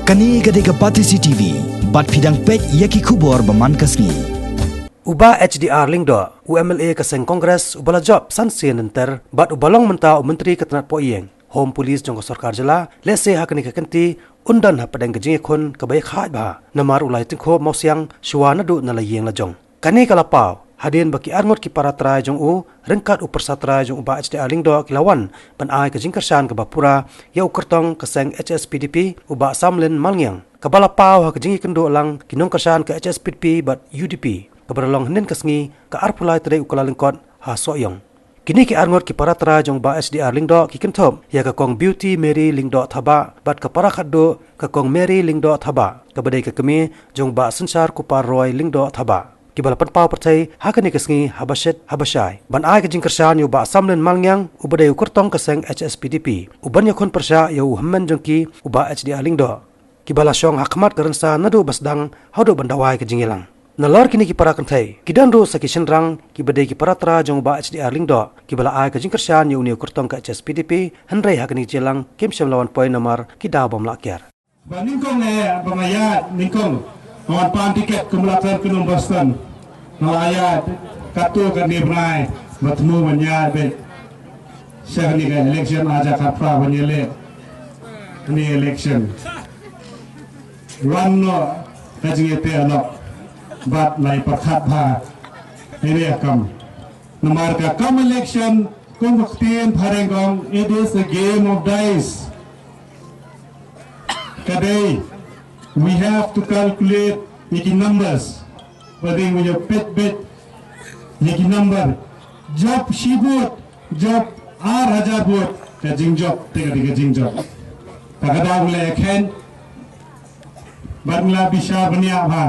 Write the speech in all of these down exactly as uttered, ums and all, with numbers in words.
Kane ka dei ka Batesi T V, bad phi dang peit ïa ki khubor ba man ka sngi. U Bah H D R Lyngdoh, u M L A ka seng Congress, uba la jop san sien lynter, bad uba long mynta u Myntri ka tnat poh ïing, Home Police jong ka sorkar jylla, lehse ha kane ka kynti, un don hapdeng ka jingïakhun kaba ïakhaid bha, namar u la ïatyngkhuh mawsiang, shuwa naduh na la ïing la jong. Kane ka la paw, hadien ba ki arngut ki para trai jong u, ryngkat u pyrsa trai jong u Bah H D R Lyngdoh ki la wan, ban ai ka jingkyrshan kaba pura, ïa u kyrtong ka seng H S P D P, u Bah Samlin Malngiang. Kaba la paw ha ka jingïakynduh lang, ki nongkyrshan ka H S P D P bad U D P. Kaba la long hynnin ka sngi, ka arphew lai tarik u Kyllalyngkot, ha Sohiong. Kine ki arngut ki para trai jong Bah H D R Lyngdoh ki kynthup, ïa ka Kong Beauty Mary Lyngdoh Thabah, bad ka para khatduh, ka Kong Mary Lyngdoh Thabah, kaba dei ka kmie, jong Bah Synshar Kupar Roy Lyngdoh Thabah. Kiba la pynpaw pyrthei, ha kane ka sngi, haba shit, haba shai. Ban ai ka jingkyrshan ïa u Bah Samlin Malngiang, uba dei u kyrtong ka seng H S P D P. U ban ïakhun pyrshah ïa u hynmen jong ki, u Bah H D R Lyngdoh. Kiba la shong ha khmat ka rynsan naduh ba sdang, haduh ban dawai ka jingïalang. Nalor kine ki para kynthei, ki don ruh sa ki shynrang, kiba dei ki para trai jong u Bah H D R Lyngdoh, kiba la ai ka jingkyrshan ïa une u kyrtong ka H S P D P, hynrei ha kane ka jingïalang, kim shym la wan poi namar, ki daw bym lah kiar. Ba nyngkong eh, ba nga ïaid, nyngkong. Nga wan pan tiket, kum la kren kynum Boston. Nga la ïaid, katto katne bnai, ba thmu ban ïaid beit. Sha kane ka election, hajar khatphra ban ïaleh. Kane election. Wan noh, ka jingïateh noh. Bad la ïa pyrkhat bha. Ïa kam. Namar ka kam election, kum ka ktien phareng ka ong, it is a game of dice. Ka dei, we have to calculate ïa ki numbers. Ba dei, ïa peit peit ïa ki number. Jop shi vote, jop ar hajar vote, ka jingjop, te ka dei ka jingjop. Ta ka daw u la ïakhein, bad ngi la bishar bniah bha.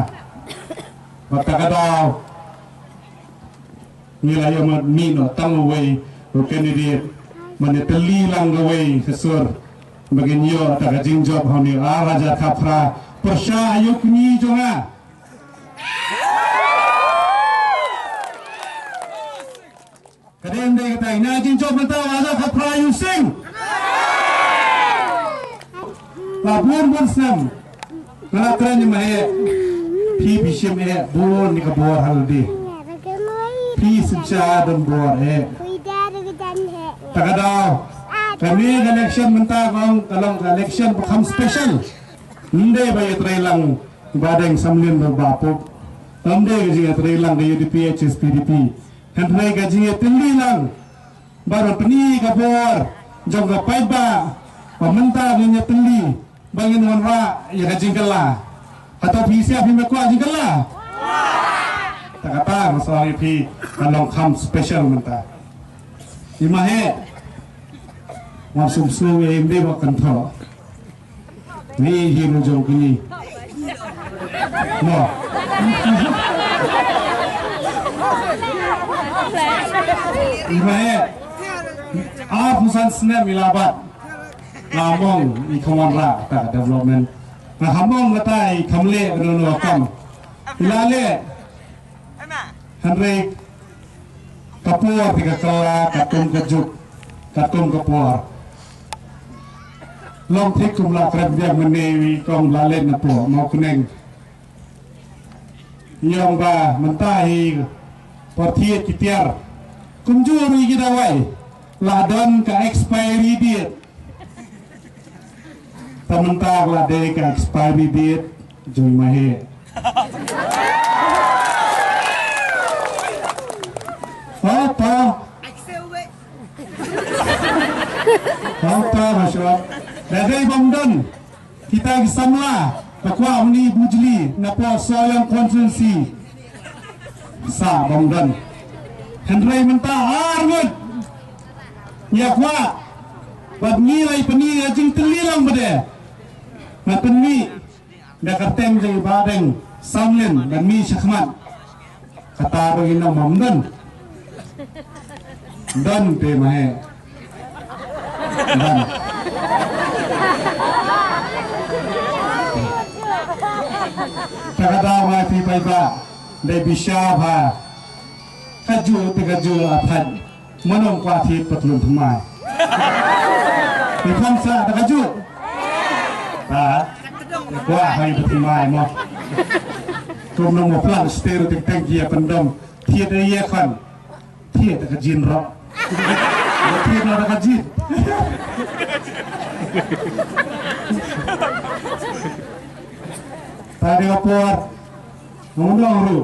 Bad ta ka daw, ngi la ïoh mad mih noh tang uwei u candidate, ban ïatylli lang kawei ka sur. Ba ngin ïoh ta ka jingjop ha une u ar hajar khatphra. Pyrshah ïa u kñi jong nga. Ka dei ym dei kata, ïa ka jingjop mynta u ar hajar khatphra ïa u Sing. La bun bun snem. Nga la kren ïa ma heh. Phi phi shim eh bun ïa ka bor ha lade. Phi synshar don bor eh. Ta ka daw. Kane ka election mynta ka ong ka long ka election ba kham special. Ym dei ba ïatrei lang Bah Deng Samlin bad Bah Pup. Ym dei ka jingïatrei lang ka U D P H S P D P. Hynrei ka jingïatylli lang. Bad ban pyni ka bor jong ka paidbah ba mynta ngin ïatylli ba ngin wanrah ïa ka jingkylla. Hato phi sngewbha phi kwah jingkylla? Ta kata nga sngewbha ïa phi, ka long kham special mynta. Ïa ma heh, ngam sngewsih ïa ym dei ba kynthoh. Ni hi ruh jong kini. Mo. Ïa ma heh. Arphew san snem i la bat. Nga mong i kham wanrah ta ka development. Nga mong kata i kham leh kano kano ka kam. I la leh. Hynrei ka por te ka kylla katkum ka juk, katkum ka por. Long thik kum la kren biang mynne wi kong la leit na por Mawkneng. Ïong ba mynta hi por thied ki tiar. Kumjuh ruh ki dawai la don ka expiry date. Ta mynta ka la dei ka expiry date jong ma heh. Oh, to. Oh, to, ma shuwa. Da dei bym don. Kita ki samla, ka kwah mani bujli, na pdeng Sohiong constituency. Sa bym don. Hynrei mynta ar ngut. Ïa kwah. Bad ngi lai pyni ïa jingtylli lang bad. Nga pyni. Da ka tem jong i Bah Deng Samlin, da mih shakhmat. Kata ruh ïa nong bym don. Don te ma heh. Don. Ta ka daw ma phi paidbah. Dei bishar bha. Kajuh te kajuh la thait. Mano kwah thied patlun thymmai. Ni kham sa da kajuh. Ta. Kwah hai ba thymmai mo. Kum nong mo plan ster te tang ki ïa pyndom. Thied ïa khon. Thied ka jin ro. Thied na ka jin. Tadi ka por. Ngomong ru.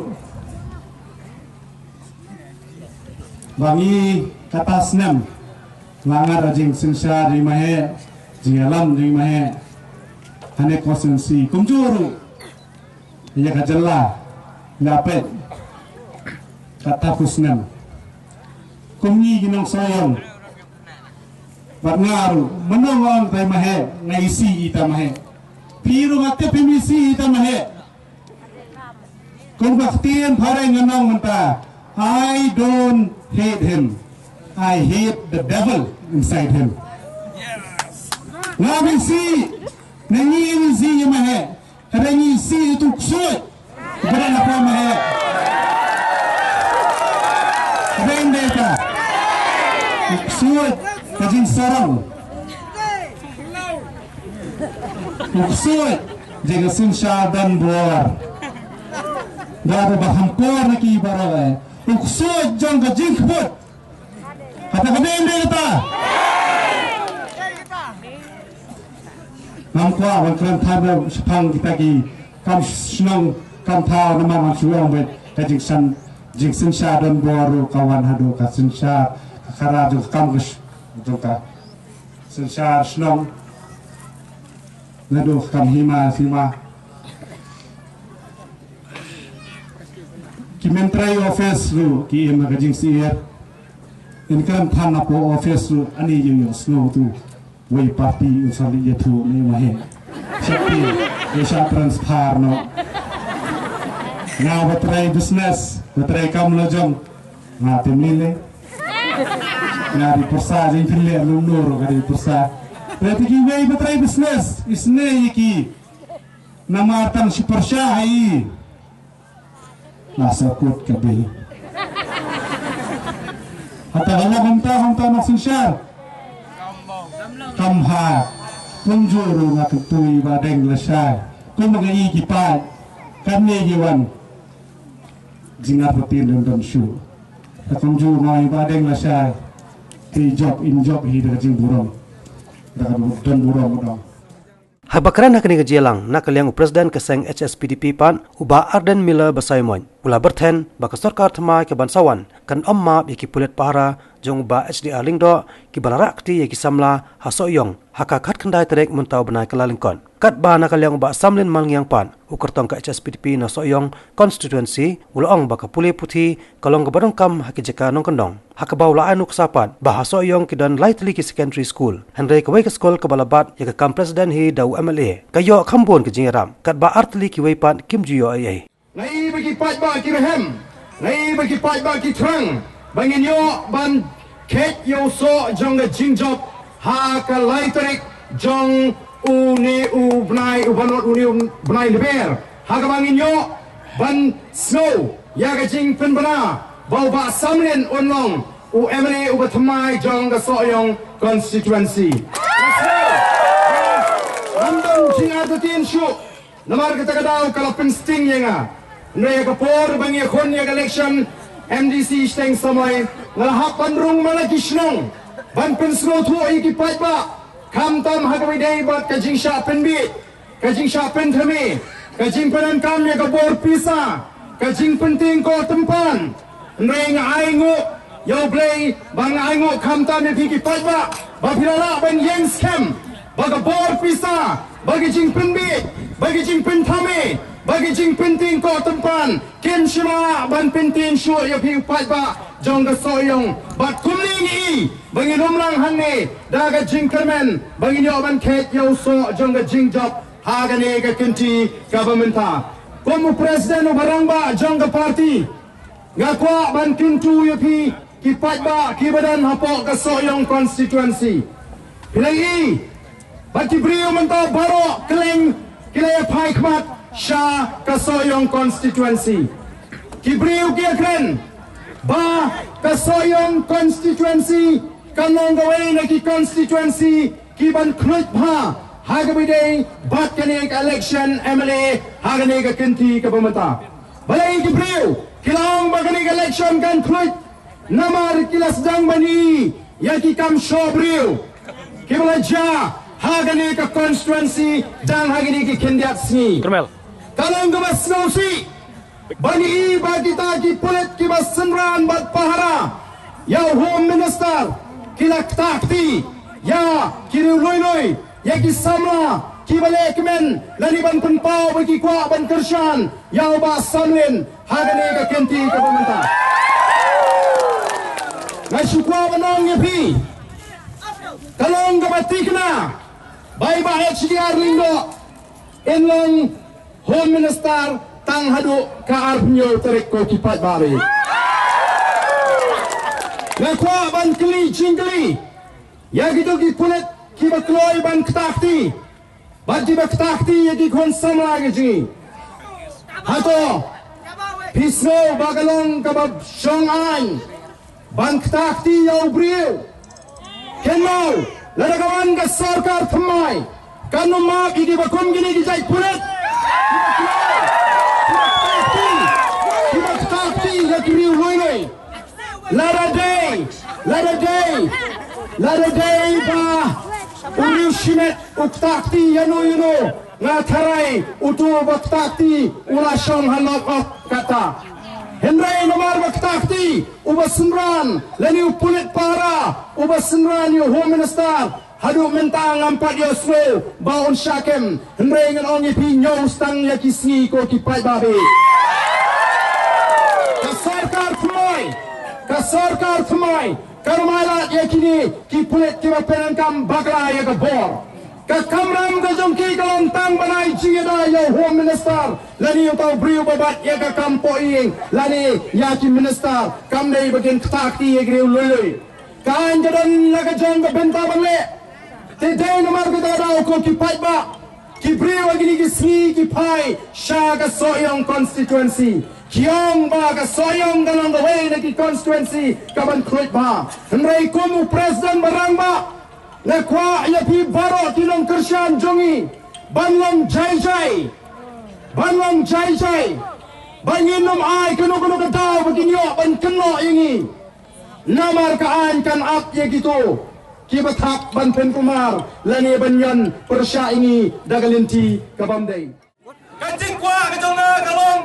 Ba ngi kata snem la ngat da jingsynshar jingmaheh, jingïalam jingmaheh. Hane constituency kumjuh ruh ïa ka jylla la peit kata ku snem. Kum ngi ki nong Sohiong bad nga ruh mynno nga ong tai maheh nga isi ita maheh. Phi ruh nga tip phim isi ita maheh. Kum ka ktien phareng nga nong mynta, I don't hate him. I hate the devil inside him. Nga bisi, na ngi bisi ïa maheh. Ka dei ngi si tu ksuid. Ka dei na pa maheh. Ka dei nde ta. Ksuid ka jingsarong. Ksuid jong ka synshar donbor. Da ba ham por na ki baroh eh. Ksuid jong ka jingkput. Kata ka dei nde kata. Ngam kwah ban kren than ba shaphang kita ki kam shnong kam thaw namar ngam shu ong bad ka jingsan jingsynshar donbor ruh ka wan haduh ka synshar ka khara jong ka kam ka sh- jong ka synshar shnong naduh ka kam hima sima. Ki myntri office ruh ki im ha ka jingsyier. Yn kren than hapoh office ruh ani ïoh ïohsngew tu. Wei party u sa leit ïathuh ne maheh. Shakti, wei sha transfer noh. Nga ba trei business, ba trei kam lajong. Nga tim lei lei. Nga dei pyrsa jingpynleh lum nur nga dei pyrsa. Trei tiki wei ba trei business, isne ïa ki. Namar tang shi pyrsa ha i. Nga sa kut ka bil. Hata ka lok kumta kumta nong synshar. Kam ha. Kumjuh ruh nga kyntu i Bah Deng lashai. Kum nga i ki paid. Kane ki wan. Jingartatien don don shu. Ta kumjuh nga i Bah Deng lashai. Ki jop in jop hi da ka jingburom. Da ka don burom dong. Haba kren ha kane ka jingïalang na ka liang u President ka seng H S P D P pat u Bah Ardent Miller Basaiawmoit u la pyrthen ba ka sorkar thymmai ka ban sa wan kan ym map ïa ki pulit pahara jong u Bah H D R Lyngdoh kiba la rah kti ïa ki samla ha Sohiong ha ka khatkhyndai tarik mynta u bnai Kyllalyngkot. Katba na ka liang u Bah Samlin Malngiang pat u kyrtong ka H S P D P na Sohiong constituency u la ong ba ka pule puthi ka long kaba donkam ha ki jaka nongkyndong. Ha kaba u la ai nuksa pat ba ha Sohiong ki don lai tylli ki secondary school. Hynrei kawei ka skul kaba la bat ïa ka kam president hi da u M L A ka ïoh kham bun ka jingïarap katba ar tylli kiwei pat kim ju ïoh ei ei. Nga i ba ki paidbah ki rhem, nga i ba ki paidbah ki thrang ba ngin ïoh ban khet ïa u soh jong ka jingjop ha ka lai tarik jong une u bnai u ban ot une u bnai Lber. Ha kaba ngin ïoh ban sngew ïa ka jingpynbna ba u Bah Samlin un long u M L A uba thymmai jong ka Sohiong constituency. Ngam don jingartatien shuh namar kata ka daw ka la pynsting ïa nga. Hynrei ha ka por ba ngi ïakhun ïa ka election M D C shiteng samoi nga la hap ban rung man la ki shnong ban pynsngewthuh ïa ki paidbah khamtam ha kaba ïadei bad ka jingshah pynbiej. Ka jingshah pynthame, ka jingpyndonkam ïa ka bor pisa, ka jingpyntieng koh tympan. Hynrei nga ai nguh ïa U Blei ba nga ai nguh khamtam ïa phi ki paidbah ba phi la lah ban ïeng skhem ba ka bor pisa, ba ka jingpynbiej, ba ka jingpynthame, ba ka jingpyntieng koh tympan kim shym lah ban pyntieng shuh ïa phi u paidbah jong ka Sohiong. Bad kumne ngi i ba ngin ym lang hangne da ka jingkyrmen ba ngin ïoh ban khet ïa u soh jong ka jingjop ha kane ka kynti kaba mynta. Kum u president uba rangbah jong ka party nga kwah ban kyntu ïa phi ki paidbah kiba don hapoh ka Sohiong constituency. Phi la i ba ki briew mynta baroh kylleng ki la ïa phai khmat sha ka Sohiong constituency. Ki briew ki ïa kren ba ka Sohiong constituency kan long kawei na ki constituency ki ban khluit bha Ha kaba ïadei bad kane ka election M L A ha kane ka kynti kaba mynta. Balei ki briew ki la ong ba kane ka election kan khluit? Namar ki la sdang ban i ïa ki kam shoh briew kiba la jia ha kane ka constituency dang ha kine ki khyndiat sngi. Ka long kaba sngewsih ban i ba kita ki pulit kiba synran bad pahara ïa u Home Minister ki la ktah kti ïa ki riewluilui, ïa ki samla kiba leh kmen lane ban pynpaw ba ki kwah ban kyrshan ïa u Bah Samlin ha kane ka kynti kaba mynta. Nga shu kwah ban ong ïa phi, ka long kaba thikna ba i Bah H D R Lyngdoh in long Home Minister tang haduh ka arphew tarik ko ki paidbah. Nga kwah ban kylli jingkylli ïa kito ki pulit kiba kloi ban ktah kti bad kiba ktah kti ïa ki khun samla ka jong ngi. Hato phi sngew ba ka long kaba shong aiñ ban ktah kti ïa u briew? Kynmaw, lada ka wan ka sorkar thymmai, kan ym map ïa kiba kum kine ki jait pulit kiba kloi, kiba ktah kti, kiba ktah kti ïa ki riewluilui. Lada dei, lada dei, lada dei ba u riew shimet u ktah kti ïano ïano, nga tharai uto uba ktah kti u la shong ha lok ok kata. Hynrei namar ba ktah kti uba synran lane u pulit pahara uba synran ïa u Home Minister, haduh mynta ngam pat ïohsngew ba un shah kem. Hynrei ngan ong ïa phi, ñiew tang ïa ki sngi ko ki paidbah. Ka sorkar thymmai, ka sorkar thymmai, ka rymai lad ïa kine ki pulit kiba pyndonkam bakla ïa ka bor. Ka kamram ka jong ki ka long tang ban ai jingïada ïa u Home Minister lane uta u briew ba bat ïa ka kam pohïing lane ïa ki minister, kam dei ba kin ktah kti ïa ki riewluilui. Ka aiñ ka don la ka jong ka bynta ban leh. Te dei namar kata ka daw ko ki paidbah, ki briew ha kine ki sngi ki phai sha ka Sohiong constituency. Ki ong ba ka Sohiong ka long kawei na ki constituency kaban khluit bha. Hynrei kum u president ba rangbah, nga kwah ïa phi baroh ki nongkyrshan jong ngi ban long jai jai, ban long jai jai, ba ngin ym ai kano kano ka daw ba kin ïoh ban kynnoh ïa ngi. Namar ka aiñ kan ap ïa kito kiba thap ban pynkulmar lane ban ïan pyrshah ïa ngi da ka lynti ka bym dei. Ka jingkwah ka jong nga ka long,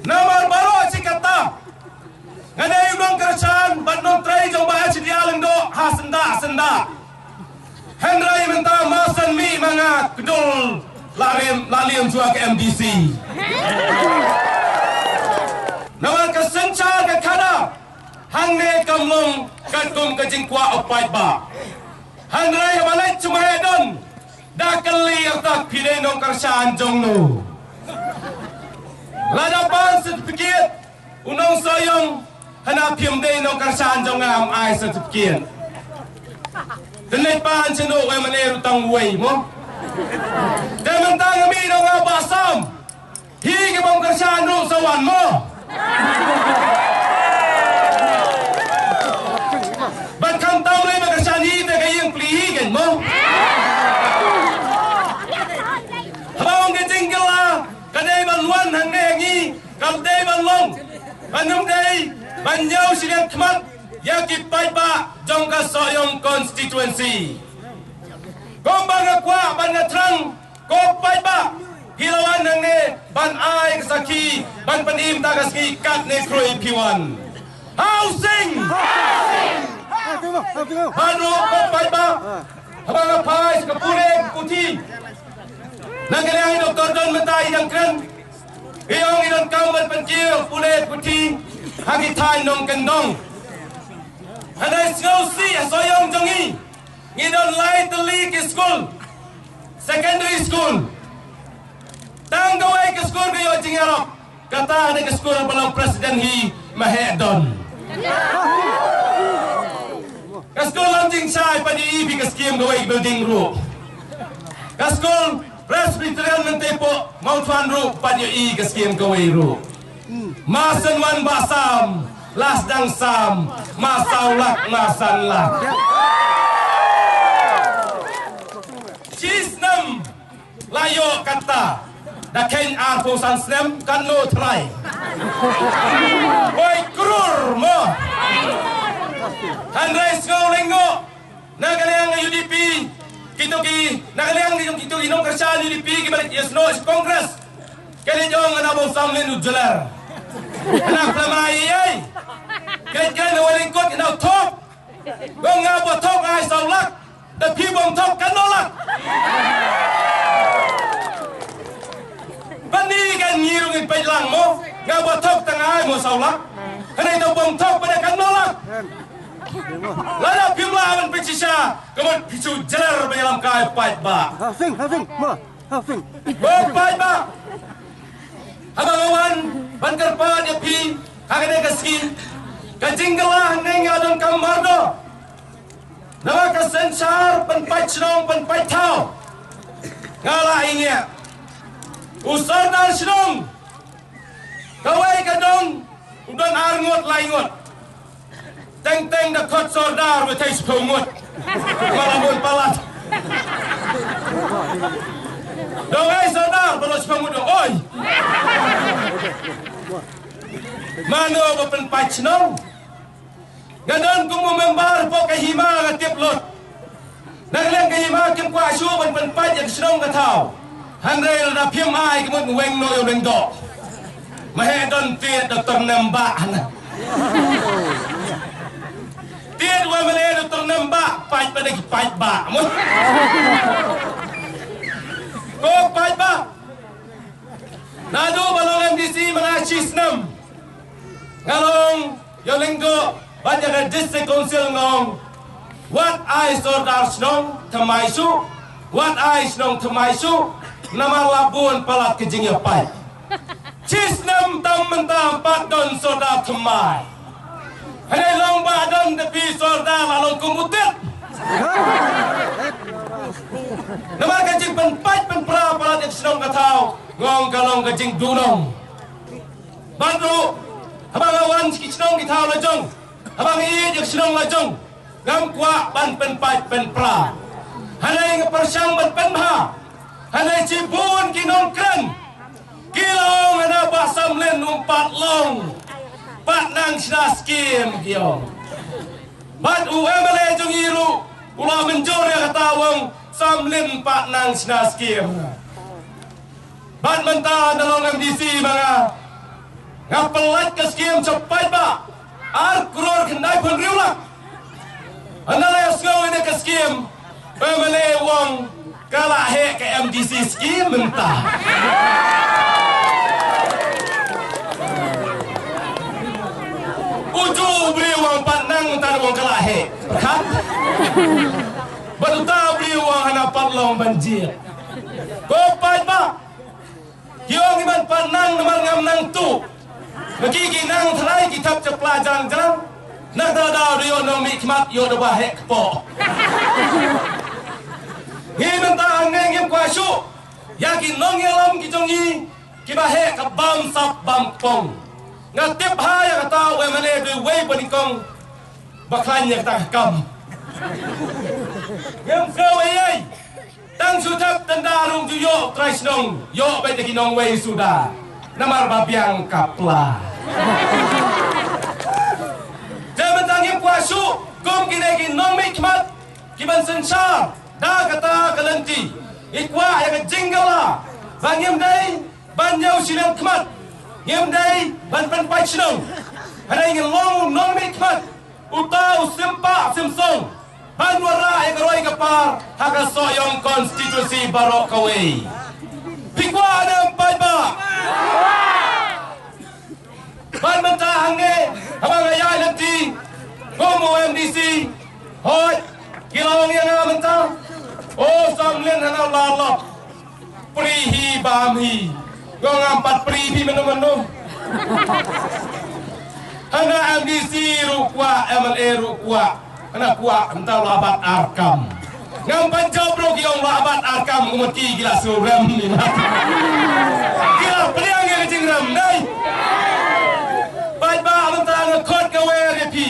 namar baroh shi katta nga dei u nongkyrshan bad nongtrei jong Bah H D R Lyngdoh ha syndah syndah. Hynrei mynta ma san mih ma nga kdul la rim la lim shuwa ka M D C. Namar ka synshar ka khadar hangne kam long katkum ka jingkwah u paidbah. Hynrei haba leit sha Maheh Don, da kylli ïa u, ta phi dei nongkyrshan jong no? Lada pan certificate u nong Sohiong, hana phim dei nongkyrshan jong nga, ym ai certificate. Te leit pan shano, wei mane ruh tang wei mo. Te mynta nga mih nong nga Bah Sam. Hi ki bym kyrshan ruh sa wan mo. Bad khamtam lei ba kyrshan hi te ka ïing pli hi kein mo. Haba ong ka jingkylla ka dei ban wan hangne ha ngi, kam dei ban long, ban ym dei ban ñiew shiliang khmat ïa ki paidbah jong ka Sohiong constituency. Kumba nga kwah ban nga thrang, ko paidbah, phi la wan hangne ban ai ka sakhi, ban pynim ta ka sngi katne khrui phi wan. Hau sing! Bad ruh ko paidbah, haba nga phai sha ka pule ka puthi, na ka liang i Doktor Don mynta i dang kren. I ong i donkam ban pynkiew pule ka puthi ha ki thaiñ nongkyndong. Hynrei sngewsih ha Sohiong jong ngi, ngi don lai tylli ki skul, secondary school. Tang kawei ka skul ka ïoh jingïarap, kata dei ka skul ba long president hi, Maheh Don. Ka skul Lamjingshai pat ïohi phi ka skim kawei building ruh. Ka skul Presbyterian Myntepoh Mawthaw ruh pat ïohi ka skim kawei ruh. Ma san wan Bah Sam, la sdang sam, ma saw lak, ma san lak. Ïoh kata da kheiñ arphew san snem katno trai. Poi krur mo. Hynrei sngew lyngngoh na ka liang ka U D P, kito ki, na ka liang ki, kito ki nongkyrshan U D P kiba ïasnoh sha Congress. Ki la ong na ba u Samlin u jler. Na pla mai ei. Ki la kren na Wellington na u thok. Ba nga ba thok ai saw lak. Da phi bym thok katno lak. Bad ni kan ngi ruh ngin peit lang mo. Nga ba thok tang ai mo saw lak. Hynrei da bym thok ba da katno lak. Lada phim lah ban peit shisha, ka mut phi shu jler ba ïalam kai paidbah. Hafing, hafing, mo, hafing. Mo paidbah. Haba nga wan ban kyrpad ïa phi ha kane ka sngi, ka jingkylla hangne nga donkam mardor. Namar ka synshar pynpait shnong pynpait thaw nga la ïngiah. U sordar shnong kawei ka dong u don ar ngut lai ngut. Teng teng da khot sordar ba thei shiphew ngut. Ba la bun palat. Dong ai sordar ba la shiphew ngut dong oi. Mano ba pynpait shnong? Nga don kum u member hapoh ka hima nga tip lut. Na ka liang ka hima kim kwah shuh ban pynpait ïa ka shnong ka thaw. Hynrei lada phim ai ka mut nga weng noh ïa u lyngdoh. Ma heh don tied Doktor Nembah hana. Tied wa ma leh Doktor Nembah pait ba da ki paidbah. Mut. Ko paidbah. Naduh ba long M D C ma nga shi snem. Nga long ïa u lyngdoh bad ïa ka District Council nga ong. Wat ai sordar shnong thymmai shuh. Wat ai shnong thymmai shuh. Namar la bun palat ka jingïapait. Shi snem tam mynta pat don sordar thymmai. Hynrei long ba don da phi sordar la long kum u tit. Namar ka jingpynpait pynpra palat ïa ka shnong ka thaw nga ong ka long ka jingduhnong. Bad ruh haba nga wan sha ki shnong ki thaw la jong, haba nga ïeit ïa ka shnong la jong, ngam kwah ban pynpait pynpra. Hynrei nga pyrshang ban pynbha. Hynrei shibun ki nongkren ki la ong hana ba Samlin um pat long, pat nang shna skim ki ong. Bad u M L A jong ngi ruh u la mynjur ïa kata u ong Samlin pat nang shna skim. Bad mynta na long M D C ma nga, nga pynlait ka skim sha paidbah ar klur khyndai phew hynriew lak. Hana la ïa sngew ïa ka skim, ba ma leh u ong ka la heh ka M D C skim mynta. U ju u briew u ong pat nang mynta u ong ka la heh. Pyrkhat. Bad uta u briew u ong hana pat long ban jied. Ko paidbah. Ki ong ngi ban pat nang namar ngam nang tuh. Ma ki ki nang tharai ki thep chapla jrang jrang. Nang da daw da ïoh nongmihkhmat ïoh da ba heh kpoh. Ngi mynta hangne ngim kwah shuh ïa ki nongïalam ki jong ngi kiba heh ka bam sap bam kpong. Nga tip ha ïa kata u M L A dei uwei ba nyngkong ba khlaiñ ïa kata ka kam. Ngim kdew ei ei. Tang shu thep tynda ruh ju ïoh trai shnong, ïoh beit da ki nongwei suda. Namar ba biang ka pla. Te mynta ngim kwah shuh kum kine ki nongmihkhmat ki ban synshar da kata ka lynti. Ngi kwah ïa ka jingkylla ba ngim dei ban ïoh shiliang khmat, ngim dei ban pynpait shnong. Hynrei ngin long u nongmihkhmat uta u sim pah sim song ban wanrah ïa ka roi ka par ha ka Sohiong constituency baroh kawei. Phi kwah ne em paidbah? Bad mynta hangne haba nga ïaid lynti kum u M D C, hooid ki la ong ïa nga mynta, o Samlin hana u la lok. Pri hi bam hi. Ko ngam pat pri hi mano mano. Hana M D C ruh kwah, M L A ruh kwah. Hana kwah, mynta u la bat ar kam. Ngam pat jop ruh ki ong u la bat ar kam, umut ki ki la shu rem ni na. Ki la pdiang ïa ka jingrem dei. Paidbah mynta nga khot ka wer ïa phi.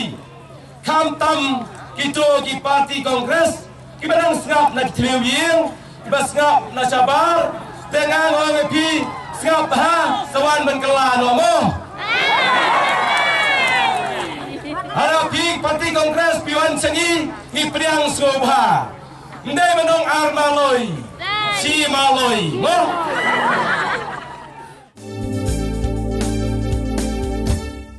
Khamtam kito ki party Congress kiba dang sngap na ki thliew ïing, Ba sngap na shabar, te nga ong ïa phi, sngap bha, sa wan ban kylla noh mo. Haba phi party Congress phi wan sha ngi, ngi pdiang sngewbha. Ym dei ban ong ar maloi, shi maloi mo.